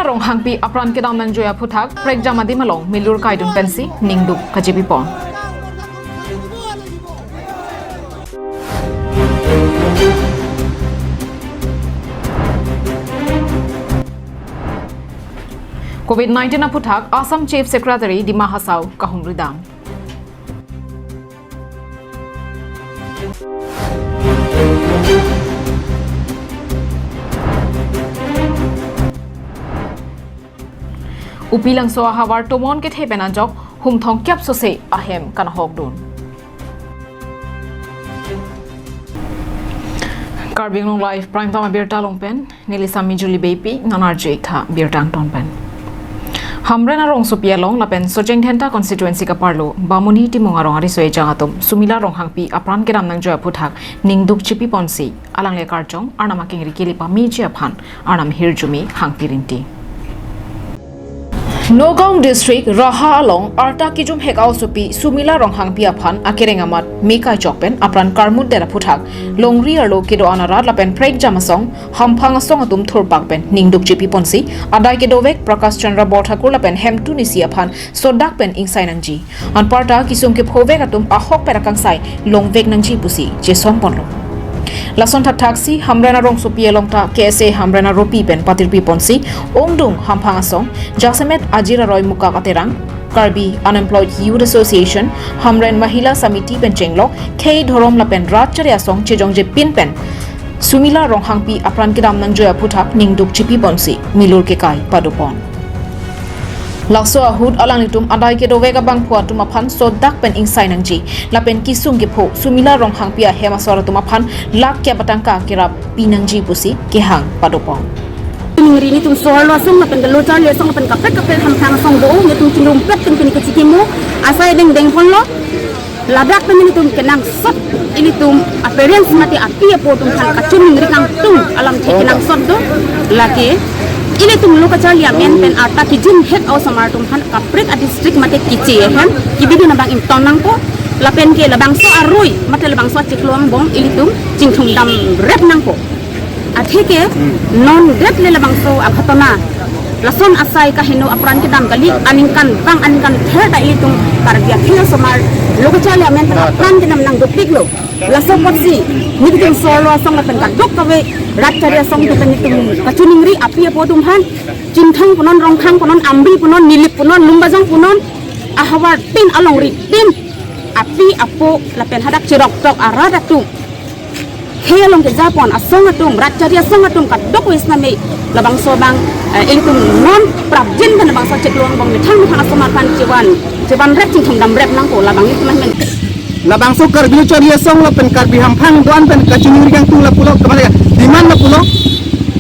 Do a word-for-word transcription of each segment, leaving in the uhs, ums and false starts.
Ronghangpi apran kedam nangjoi aphuthak prekjam adim along milur kaidun pensi ningduk kachepipon. Covid nineteen aphuthak Assam Chief Secretary Dima Hasao kahumridam. Upilangso ahavar tomon kethe pen ajok hum thomkep sose ahem kanahokdun. Karbi Anglong Live Prime Time abirta along pen neli Sami Julie Beypi nang arju-ik tha birta angton pen. Hamren arongsopi along lapen Socheng Dhenta constituency kaparlo Bamuni Timung arong ariso ejang atum Sumila Ronghangpi apran kedam nangjoi aphuthak ningduk chepiponsi alangli karjong Arnam akengri kele pameji aphan Arnam ahirjume hangpi rinti. Nagaon District Raha along arta kijumhek aosopi Sumila Ronghangpi aphan akereng amat me kachok pen apran karmutdet aphuthak longri arlo kedo-an arat lapen prekjam asong hamphang asong atum thurpak pen ningduk chepiponsi adai kedovek Prakash Chandra Borthakur lapen Hemtu Nisi aphan sodak pen ingsai nangji. Anparta kisung kephovek atum ahok pen akangsai longvek nangji pusi chesongponlo. Lason thakthaksi Hamren arongsopi along ta K S A Hamren aropi pen patirpiponsi ongdung hamphang asong jasemet Ajir Aroi Mukak Aterang, Karbi Unemployed Youth Association, Hamren Mahila Samiti pen chenglok khei dhorom lapen rat chari asong chejongjepin pen Sumila Ronghangpi apran kedam nangjoi aphuthak ningduk chepiponsi milur kekai padopon. Laso ahut alanglitum adai kedovek abangphu atum aphan sodak pen ingsai nangji lapen kisung kepho Sumila Ronghangpi ahem asor atum aphan lakh kep atangka kerap pinangji pusi kehang padopon. Ningri nelitum so-arlo asong lapen kalo charli asong lapen kaprek kaprek hamphang asong do, nelitum chingrumpet pen pen kachikimo asai dengdengponlo. Ladak pen nelitum kenangsot, ilitum a-parents mate api apo atum aphan kachiningri kangtung alamthe kenangsot do. Lake ilitum lo kacharli amen pen arta kijumhek aosomar atum aphan kaprek a-district mate kiche ahem kebidun abang ington nangpo. Lapen ke labangso aroi mate labangso achiklo angbong ilitum chingthum damrep nangpo. Atheke non det le labangso aghatona. Lason asai kaheno apran kedam kali, aningkan bang aningkan ther ta ilitum Karbi akhei osomar lo kacharli amen pen apran kedam nangdukpiklo. Laso apotsi nelitum so-arlo asong lapen kadokave rat chari asong atum pen nelitum kachiningri api apo atum aphan Chinthong punon, Rongkhang punon, Amri punon, Nilip punon, Lumbajong punon, ahavar tin alongri tin api apo lapen hadak chiroktok arat atum khei along kejapon asong atum, rat chari asong atum kadokave sitame labangso abang, eh, ilitum non prapjin pen labangso achiklo angbong methang methang asomar aphan chevan chevanrep chingthum damrep nangpo labang ilitum amen. Labangso Karbi lo charli asong lapen Karbi hamphang do-an pen kachiningri kangtung lapulo, kemane demand lapulo.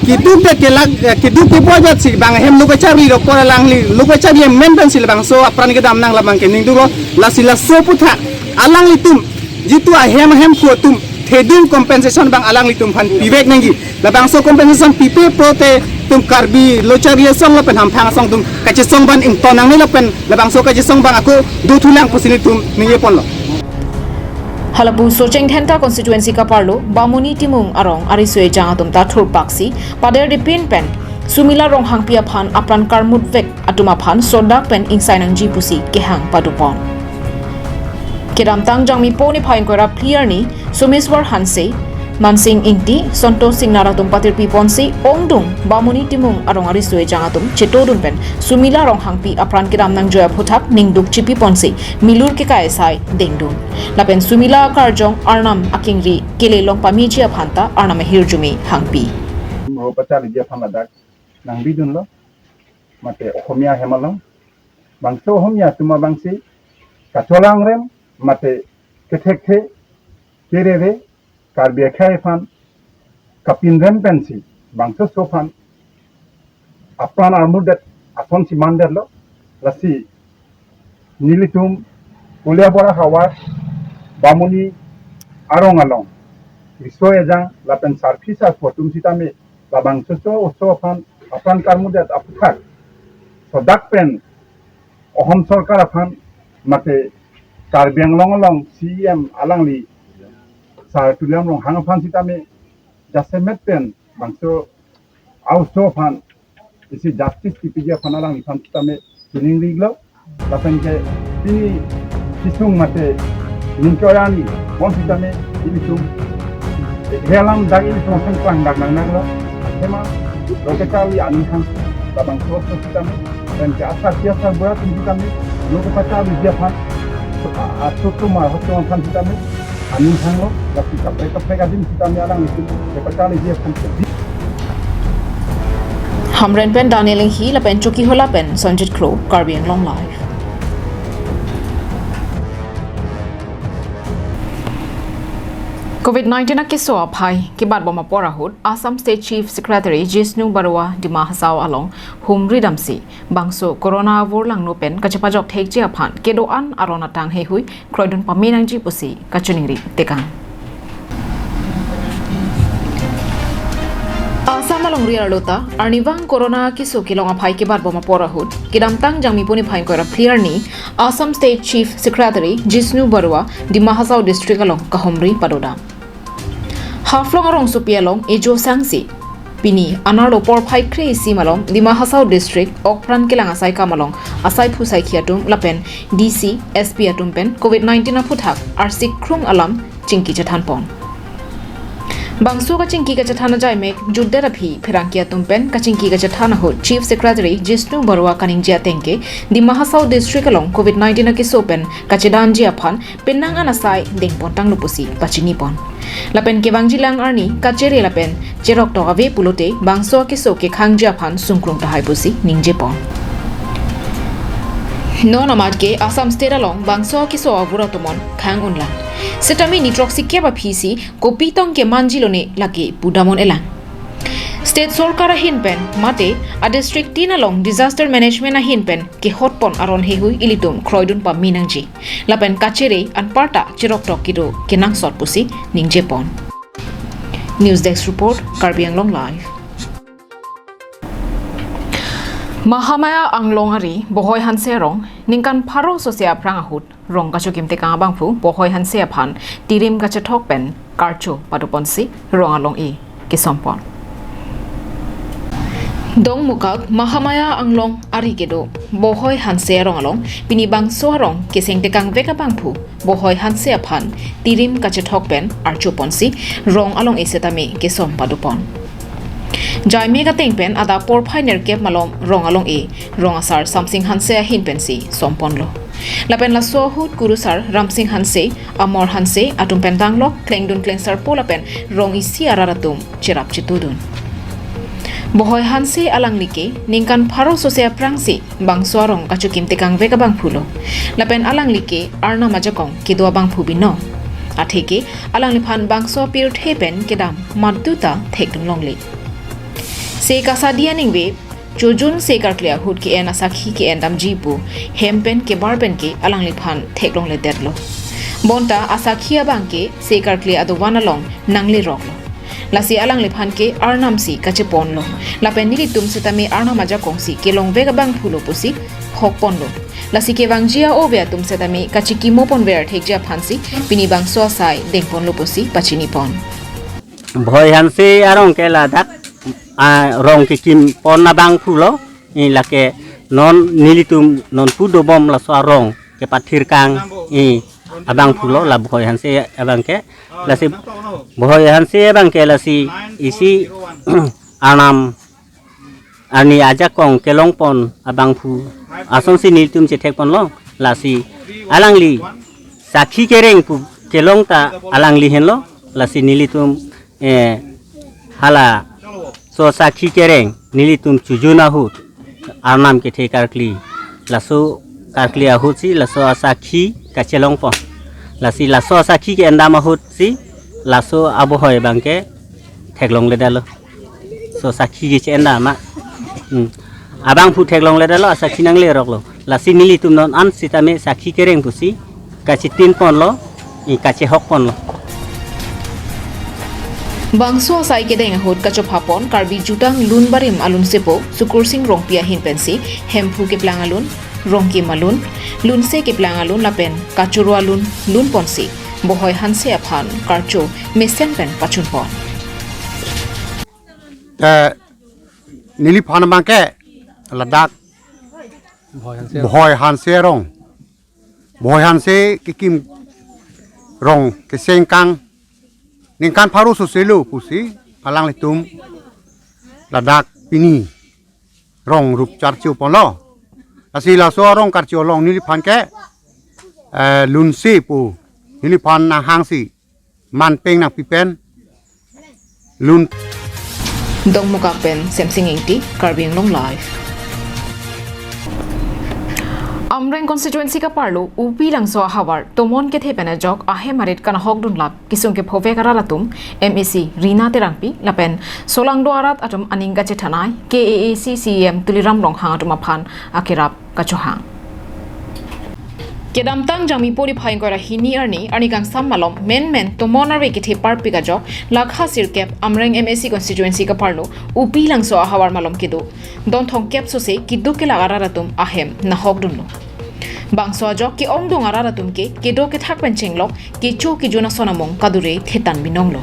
Keduk de kelak, eh, keduk kebo ajatsi bang ahem lo kacharli dokor alangli lo kacharli amen pensi labangso apran kedam nang labang keningduklo. Lasi laso aphuthak alanglitum jitu ahem ahemphu atum thedung compensation bang alanglitum aphan pivek nangji. Labangso compensation pipe pulote itum Karbi lo charli asong lapen hamphang asong atum kachesong abang ington nangne lapen labangso kachesong abang ako dothulang pusi nelitum ningjeponlo. Halapu Socheng Dhenta constituency kaparlo Bamuni Timung arong ariso ejang atum ta thurpaksi paderdepin pen Sumila Ronghangpi aphan apran karmutvek atum aphan sodak pen ingsai nangji pusi kehang padopon. Kedamtang Jangmipo niphai ingkoi ra phli arni Someswar Hanse, Mansing Ingti, Santosh Singnar atum patirpiponsi ongdung Bamuni Timung arong ariso ejang atum chetodun pen Sumila Ronghangpi apran kedam nangjoi aphuthak ningduk chepiponsi milur kekai asai dengdun. Lapen Sumila akarjong Arnam akengri kele long pameji aphan ta Arnam ahirjume hangpi. Ro pacharliji aphan ladak nangbidunlo. Mate Ohomia hem along. Bangso Ohomia atum abangsi kacholangrem mate kethekthe kerere Karbi akhei aphan kapinrem pensi bangso so aphan apran armudet asonsi mandetlo. Lasi nelitum Koliabora havar Bamuni arong along riso ejang lapen sarpi sarpo atum sitame labangso so oso aphan apran karmudet aphuthak sodak pen Ohom sorkar aphan mate Karbi Anglong along C E M alangli Sar Tuliram Ronghang aphan sitame jasemet pen bangso a-oso aphan isi justice kipiji aphan alangliphan sitame chiningri lo. Lapen ke pini chisung mate ningke-oi arni bom sitame ilitum helam dak ilitum asong klang dak nang nang lo. Athema lo kacharli aning hang labangso sitame, lapen ke asar sia sar bura tum sitame lo kepacharliji aphan, a, a, tutum a, hotum aphan sitame aning hang lo, lasi kaprek kaprek adim sitame alanglitum kepacharliji aphan ke. Hamren pen Daniel Enghi lapen Chokihola pen Sonjit Kro, Karbi Anglong Live. Covid nineteen akeso aphai kebat bom apor ahut Assam State Chief Secretary Jishnu Barua Dima Hasao along humri damsi bangso corona avur langno pen kachepajok thekji aphan kedo-an aron atang heihui kroidun pame nangji pusi kachiningri tekang. Assam alongri arlo ta arnivang corona akeso kelong aphai kebat bom apor ahut kedamtang Jangmi puni phai ingkoi ra phli arni Assam State Chief Secretary Jishnu Barua Dima Hasao District along kahumri padodam. Haflong arongsopi along ejo sangsi pini anerlo porphai kre-isi malom Dima Hasao District okpran kelang asai kam along asaiphu saikhi atum lapen D C, S P atum pen Covid nineteen aphuthak arsik krung alam chingki chethan pon. Bangso kachingki kachethan ajaimek jutdet aphi pherangke atum pen kachingki kachethan ahut Chief Secretary Jishnu Barua kaningje ateng ke Dima Hasao District along Covid nineteen akeso pen kachedanji aphan penang an asai dengpon tanglo pusi pachini pon. Lapen kevangjilang arni kachere lapen cheroktok ave pulote bangso akeso kekhangji aphan sungkrung tahai pusi ningje pon. Non amat ke Assam State along bangso akeso avur atomon khang unlang. Sitame ni throksi kep aphi si kopi tong kemanji lone lake pudamon elang. State sorkar ahin pen mate a district tin along disaster management ahin pen kehot pon aron heihui ilitum kroidun pame nangji. Lapen kachere anparta cheroktok kedo kenangsot pusi ningje pon. News Desk Report, Karbi Anglong Live. Mahamaya Anglong ari Bohoi Hanse arong ningkan pharo sose aphrang ahut rong kachokim tekang abangphu Bohoi Hanse aphan tirim kachethok pen karcho padoponsi rong along-e kesom pon. Dongmukak Mahamaya Anglong ari kedo Bohoi Hanse arong along pini bangso arong keseng tekangvek abangphu Bohoi Hanse aphan tirim kachethok pen archo ponsi rong along-e setame kesom padopon. Jaimek ateng pen adap porphai nerkep malom rong along-e rong asar Samsing Hanse ahin pensi som ponlo. Lapen laso ahut kurusar Ramsing Hanse, Amor Hanse atum pen danglok klengdun klengsarpo lapen rong isi arat atum cherap chetudun. Bohoi Hanse alangli ke ningkan pharo sose aphrangsi bangso arong kachokim tekangvek abangphu lo. Lapen alangli ke Arnam ajakong kedo abangphu binong. Atheke alangliphan bangso pirthe pen kedam madu ta thekdun longle. Se kasadi aningve chojun se karkli ahut ke-en asakhi ke-en damji pu hem pen kebar pen ke alangliphan theklongledetlo. Bonta asakhi abang ke se karkli adovan along nangleroklo. Lasi alangliphan ke Arnam si kacheponlo. Lapen nelitum setame Arnam ajakong si kelongvek abangphu lo pusi hokponlo. Lasi kevangji a-ove atum setame kachikimo ponver thekji aphansi pini bangso asai dengponlo pusi pachini pon. Bohoi Hanse arong ke ladak, ah, rong kekim pon abangphu lo, eh, lake non nelitum non pu dobom laso arong kepathirkang, eh, abangphu lo la Bohoi Hanse abang ke, lasi Bohoi Hanse abang ke lasi isi Arnam arni ajakong kelong pon abangphu asonsi nelitum chethek ponlo, lasi alangli sakhi kereng pu kelong ta alangli henlo, lasi nelitum, eh, halaso sakhi kereng nelitum chojun ahut Arnam kethe karkli, laso karkli ahutsi laso asakhi kachelong pon. Lasi laso asakhi ke-en dam ahutsi laso abohoi abang ke theklongledetlo. So sakhi ke che-en dam ma. Hmm. Abangphu theklongledetlo, asakhi nangleroklo. Lasi nelitum non an sitame sakhi kereng pusi kachitin ponlo, i kachehok ponlo. Bangso asai kedeng ahut kachopha pon Karbi Jutang Lun Barim alun sepo Sukursing Rongpi ahin pensi Hemphu keplang alun, Rongkim alun, Lunse keplang alun lapen Kachoro alun lun ponsi Bohoi Hanse aphan karcho mesen pen pachun pon. Eh, neliphan abang ke ladak Bhoi Hanse Rong. Bhoi Hanse Rong. Bhoi Hanse kekim rong kesengkang ningkan pharo soselo pusi alanglitum ladak pini rong rup charcho ponlo. Lasi laso rong karcho along neliphan ke, eh, lunsi pu neliphan nanghangsi manpeng nangpi pen lun. Dongmukak pen Semsing Ingti, Karbi Anglong Live. Amreng constituency kaparlo Upi Langso ahavar tomon kethe pen ajok ahem arit kanahok dunlap kesung kephovek arat atum MAC Rina Terangpi lapen solangdo arat atum aning kachethanai KAAC CEM Tuliram Ronghang atum aphan akerap kachohang. Kedamtang Jangmi pori phai ingkoi ra hini arni, arni kangsam malom menmen tomon arve kethe parpik ajok lakha sirkep Amreng MAC constituency kaparlo Upi Langso ahavar malom kedo don thomkep sose keduk kelak arat atum ahem nahok dunlo. Bangso ajok ke-ongdung arat atum ke kedo kethak pen chenglok kecho kejun ason among kadure thetan binonglo.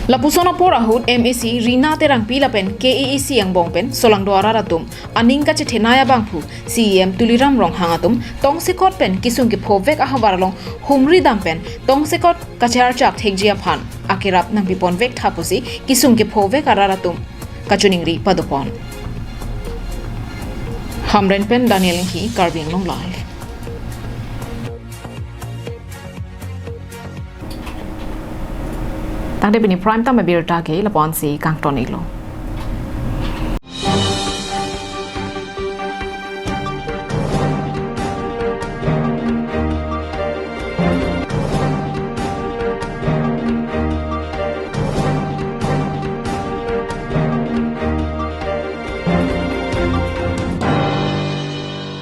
Lapuson apor ahut MAC Rina Terangpi lapen KAAC angbong pen solangdo arat atum aning kachethenai abangphu CEM Tuliram Ronghang atum tongsekot pen kesung kephovek ahavar along humri dam pen tongsekot kacharchak thekji aphan akerap nangpiponvek tha pusi kesung kephovek arat atum kachiningri padopon. Hamren pen Daniel Inghi, Karbi Anglong Live. Tangte pini prime time abirta ke lapu-ansi kangton-iklo.